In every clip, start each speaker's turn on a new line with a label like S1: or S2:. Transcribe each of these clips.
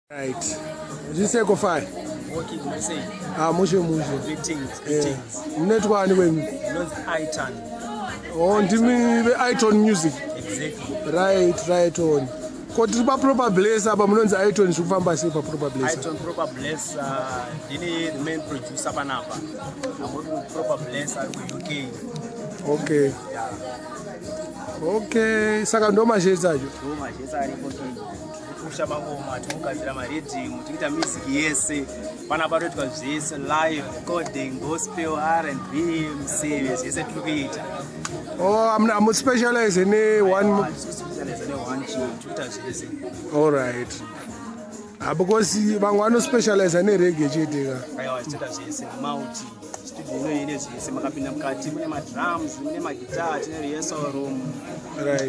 S1: Right. Zviseko fire.
S2: Working, say.
S1: Ah, mushe mushe.
S2: Greetings, greetings.
S1: Eh, Munoitwa ani kwemi?
S2: Ndinonzi Iton.
S1: Oh, ndimi ve-Iton Music.
S2: Exactly.
S1: Right on. Ko tiri pa-Proper Bless apa, munonzi Iton, zviri kufamba sei pa-Proper Bless?
S2: Iton Proper Bless, ndini the main producer panapa. I'm working with Proper Bless ari ku-UK. Yeah.
S1: Okay, saka ndo mashesi acho.
S2: Ndo mashesi aripo, kupusha mangoma, tikugadzira mariddim, tikuita music yese. Panapa toitwa zvese, live recording, gospel, R&B, museve, zvese tiri kuita.
S1: Oh, amuspecialize ne one?
S2: Specialize ne one chinhu, tikuita zvese.
S1: All right. Ah, because vamwe vanospecialize nereggae chete ka.
S2: Aiwa, tichiita zvese, multi studio ino ine zvese. Makapinda mukati mune madrums, mune magitar, tine rehearsal room.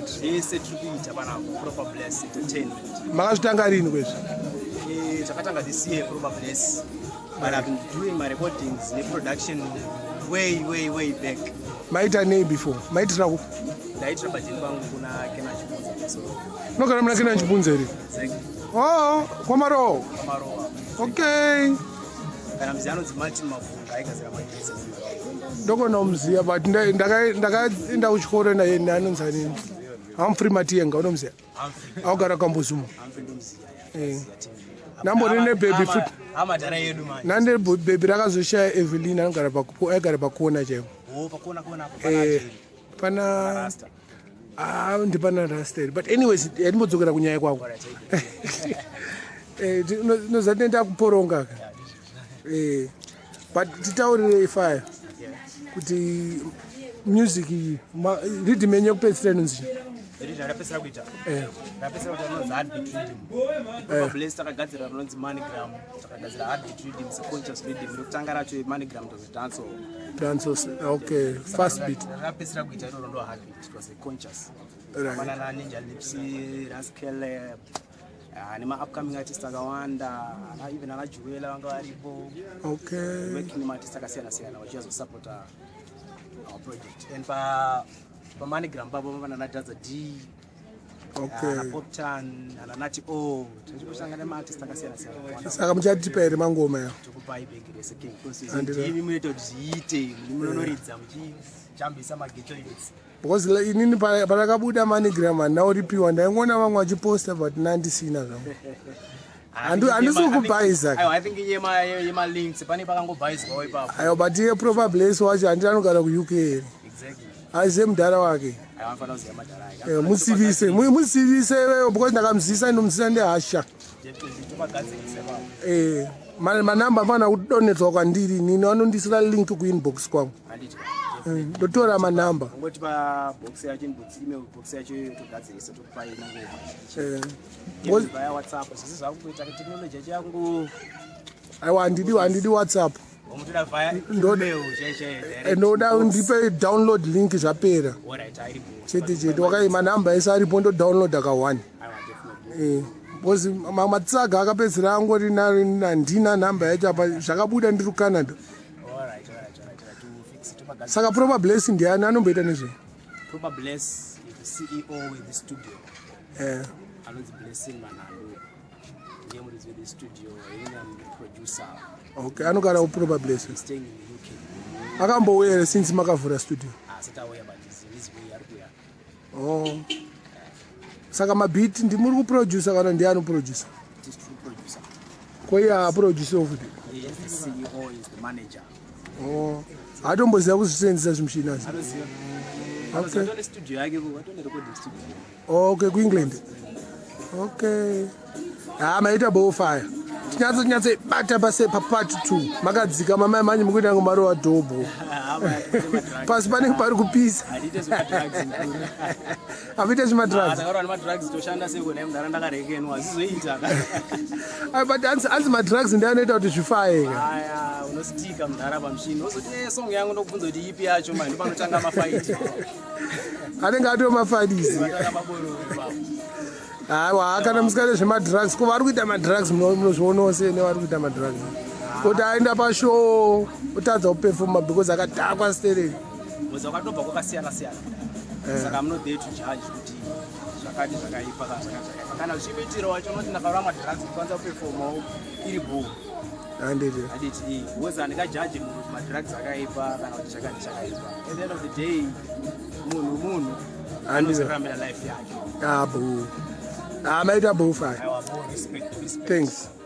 S2: Zvese tiri kuita panapa, Proper Bless Entertainment.
S1: Makazvitanga rini kwezvi?
S2: Takatanga this year, Proper Bless, but I've been doing my recordings neproduction way, way, way back.
S1: Maita nei before? Maitira ku?
S2: Ndaitira pajeni pangu kuna Kena Chipunza, so.
S1: Unogara muna Kena Chipunza here?
S2: Exactly.
S1: Oh, kwaMarowa.
S2: Kwamarowa. Kana muzi anonzi Martin Mavhunga, aigadzira magetsi.
S1: Ndokona umuziya, but ndakaenda kuchikoro naye, anonzi anini, Humphrey Matienga, unomuziya?
S2: Humphrey.
S1: Augara Kambuzuma.
S2: Humphrey ndomuziya.
S1: Nambori nebhebhi futi.
S2: Amadhara yedu manje.
S1: Nande bhebhi rakazoshaya, Evelyn, anogara aigara pakona chaipo.
S2: Oh, pakona kona apo?
S1: Eh,
S2: pana
S1: pana
S2: Rasta.
S1: Ah, ndipana Rasta, but anyways, yatimbodzokera kunyaya kwako.
S2: Alright.
S1: Unoziva tinoenda kuporonga ka. But titaurirei fire kuti music iyi, riddim yenyu yekupedzisira inonzi?
S2: Riddim rapedzisira kuita?
S1: Eh.
S2: Rapedzisira kuita rinonzi Heartbeat Rhythm. Proper Bless takagadzira rinonzi Moneygram. Takagadzira Heartbeat Rhythm seconscious rhythm rekutanga racho. Moneygram was dancehall.
S1: Dancehall, okay, fast beat.
S2: Rapedzisira kuita iroro ndo Heartbeat. It was a conscious Fanana Ninja Lipsy, Raskeleb nema-upcoming artist akawanda, even ana Juwela vanga varipo. Working nemaartist akasiyana siyana vachiyazosupporta our project, and pa paMoneygram papo pana naDaza D, ana Poptan, ana Nati O. Tichikushanga nemaartist akasiyana siyana.
S1: Saka muchatipa here mangoma ya?
S2: Tikupai bhegi rese, King.
S1: Andira.
S2: Ndimi munoita kuti zviite, munonoridza muchijambisa maghetto youths.
S1: Because inini parakabuda Moneygram handina kuripiwa. Ndaingoona vamwe vachiposta, but nandisina zvangu. Handisi kukubhaisa.
S2: Aiwa, I think yemalinks pane pakangobhaiswawo ipapo.
S1: Aiwa, but iye Proper Bless wacho, handiti anogara kuUK here?
S2: Exactly.
S1: Aiziye mudhara wake.
S2: Aiwa, anofanira kuziva madhara ake.
S1: Musivise, musivise iweyo, because ndakamuzivisa, ndomuzivisa ndehasha.
S2: Definitely, topagadzirisa ipapo.
S1: Manamba anofanira kudonhedzwa kwandiri nini, vanondisira link kuinbox kwangu.
S2: Handiti?
S1: Ndotora manamba.
S2: Ungotipa box yacho, inbox, email box yacho, togadzirisa, tokupai mangoma. Via WhatsApp, zvese zvakungoita, technology yacho yangu.
S1: Aiwa, handidi WhatsApp.
S2: Umutoda via email chaiyo chaiyo, direct
S1: Ndoda
S2: inbox.
S1: ndipe download link, zvapera.
S2: Alright, aripo.
S1: Chete chete, wakai manhamba ese aripo, ndodownloada ka1.
S2: Aiwa, definitely.
S1: Because matsaga akapedzisira angori handina nhamba yacho apa, zvakabuda ndiri kuCanada.
S2: Alright, to fix, topagadzirisa.
S1: Saka Proper Bless ndiani, anomboita nezvei?
S2: Proper Bless is the CEO with the studio. Anonzi Blessing Manando, ndiye muridzi with the studio. Inini am the producer.
S1: Okay, anogara kuProper Bless?
S2: He's staying in the UK.
S1: Akambouya here since makavhura studio?
S2: Asati auya, but he's in his way, ari kuya.
S1: Oh. Saka mabeat ndimuri kuproducer kana ndiye anoproducer?
S2: It is true producer.
S1: Koiye haaproducer futi?
S2: He is the CEO, he is the manager.
S1: Oh. Haatomboziva kuzvisenzesa zvimushini asi?
S2: Anoziva. Anoziva, atone studio yake, atone recording studio.
S1: Okay, kuEngland. Okay, ha, maita bofire. Tinyatso bata pase papart 2. Makadzika mamai manje, mukuita ngomarowa dhobho pasi, panenge pari kupisa.
S2: Hatiite zvemadrugs, mukuru.
S1: Hamuite zvemadrugs?
S2: Takarohwa nemadrugs, toshanda sei kona mudhara ndakarekenwa? Hazvizoita.
S1: Ai, but hanzi madrugs ndiye anoita kuti zvifaye ka.
S2: Aya, unostika mudhara pamushini, wozoti, "Song yangu." Ndokubvunza kuti ipi yacho mani, panotanga mafight.
S1: Anenge atoo mafadisi.
S2: Matanga mabororo ipapo.
S1: Aiwa, kana musikade zvemadrugs, ko vari kuita madrugs munozvionawo sei nevari kuita madrugs, kuti aenda pashow otadza kuperforma because akadhakwa stereki?
S2: Because wakatobva kwakasiyana siyana, saka I'm not there to judge kuti. Zvakati zvakaipa kana zvakati zvakaipa, kana zvichimuitira wacho, unoti ndakarova madrugs, kwanza kuperformawo iri bho.
S1: Handiti.
S2: Handiti, because handingajaji munhu kuti madrugs akaipa kana kuti chakati chakaipa. At the end of the day, munhu munhu.
S1: Handiti.
S2: Anozorambira life yake.
S1: Ah, bho. Ah, maita bho, fire.
S2: Aiwa, bo, respect, respect.
S1: Thanks.